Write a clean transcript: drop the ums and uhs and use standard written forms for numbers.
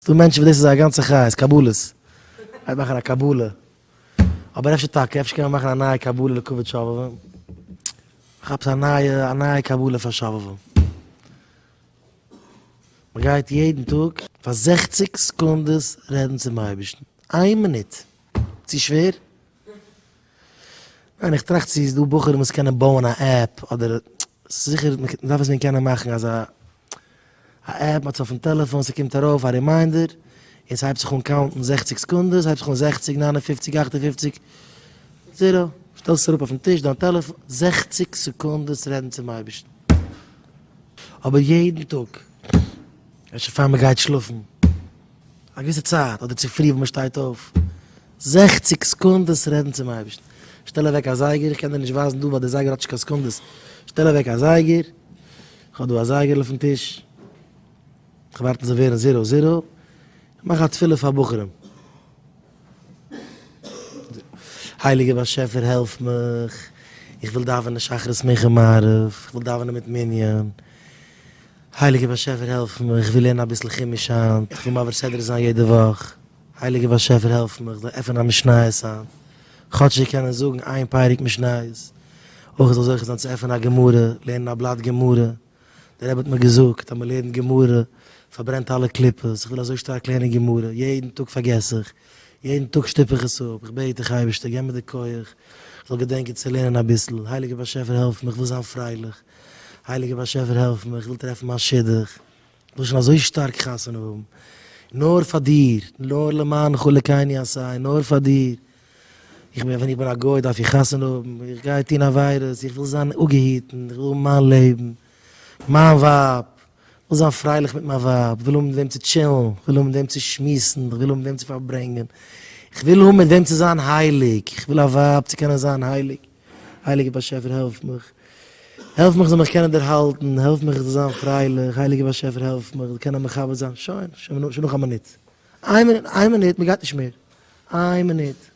ס'דא מענטשן וואס דאס איז זייער גאנצע חיות, קבלות. גייט מאכן א קבלה. אבער אפשר טאקע, אפשר קען מען מאכן א נייע קבלה לכבוד שובבים. כאפסט א נייע, א נייע קבלה פאר שובבים. מ'גייט יעדן טאג פאר זעכציג סעקונדעס רעדן צום אייבערשטן. איין מינוט. צו שווער? ניין, איך טראכט צו ס'איז דא בחורים וואס קענען בויען א app, אדער זיכער מ'דארף עס ווען קענען מאכן אזא א app, מ'האט עס אויפן טעלעפאן, ס'קומט ארויף א reminder, און ס'הייבט זיך אן count ן זעכציג סעקונדעס, ס'הייבט זיך אן זעכציג, ניין און פופציג, אכט און פופציג, zero, שטעלסט עס אראפ אויפן טיש דיין טעלעפאן, זעכציג סעקונדעס רעדן צום אייבערשטן. אבער יעדן טאג, אפשר פאר מ'גייט שלאפן, א געוויסע צייט, אדער צופרי ווען מ'שטייט אויף, זעכציג סעקונדעס רעדן צום אייבערשטן. שטעל אוועק א זייגער, איך קען דיר נישט ווייזן דא ווייל דער זייגער האט נישט קיין סעקונדעס. שטעל אוועק א זייגער, איך האב דא א זייגערל אויפן טיש, איך ווארט עס זאל ווערן zero zero, איך מאך א תפילה פאר בחורים. הייליגער באשעפער העלף מיך, איך וויל דאווענען שחרית מנחה מעריב, איך וויל דאווענען מיט מנין. הייליגער באשעפער העלף מיך, איך וויל לערנען אביסל חומש היינט, איך וויל מעביר סדרה זיין יעדע וואך. הייליגער באשעפער העלף מיך, איך זאל עפענען א משניות היינט, כאטש איך קען זאגן איין פרק משניות, אויך איך זאל זוכה זיין צו עפענען א גמרא, לערנען א בלאט גמרא, דער רבי האט מיר געזאגט אז מען לערנט גמרא פארברענט אלע קליפות, איך וויל אזוי שטארק לערנען גמרא, יעדן טאג פארגעס איך, יעדן טאג שטופ איך עס אפ, איך בעט דיך אייבערשטער געב מיר די כח איך זאל געדענקען צו לערנען אביסל, הייליגער באשעפער העלף מיך, איך וויל זיין פרייליך, הייליגער באשעפער העלף מיך, איך וויל טרעפן מיין שידוך, איך וויל שוין אזוי שטארק חתונה האבן, נאר פאר דיר, נאר למענך אלוקינו עשה, נאר פאר דיר, איך בין ווען איך בין א גוי דארף איך חתונה האבן, איך גיי טון עבירות, איך וויל זיין אפגעהיטן, איך וויל האבן מיין לעבן, מיין ווייב, איך וויל זיין פרייליך מיט מיין ווייב, איך וויל האבן מיט וועם צו chill ן, איך וויל האבן מיט וועם צו שמועסן, איך וויל האבן מיט וועם צו פארברענגען, איך וויל האבן מיט וועם צו זיין הייליג, איך וויל א ווייב צו קענען זיין הייליג, הייליגער באשעפער העלף מיך, העלף מיך איך זאל מיך קענען דערהאלטן, העלף מיך איך זאל זיין פרייליך, הייליגער באשעפער העלף מיך איך זאל קענען מכבד זיין, שוין, שוין נאך א מינוט, איין מינוט, איין מינוט, מען גייט נישט מער, איין מינוט.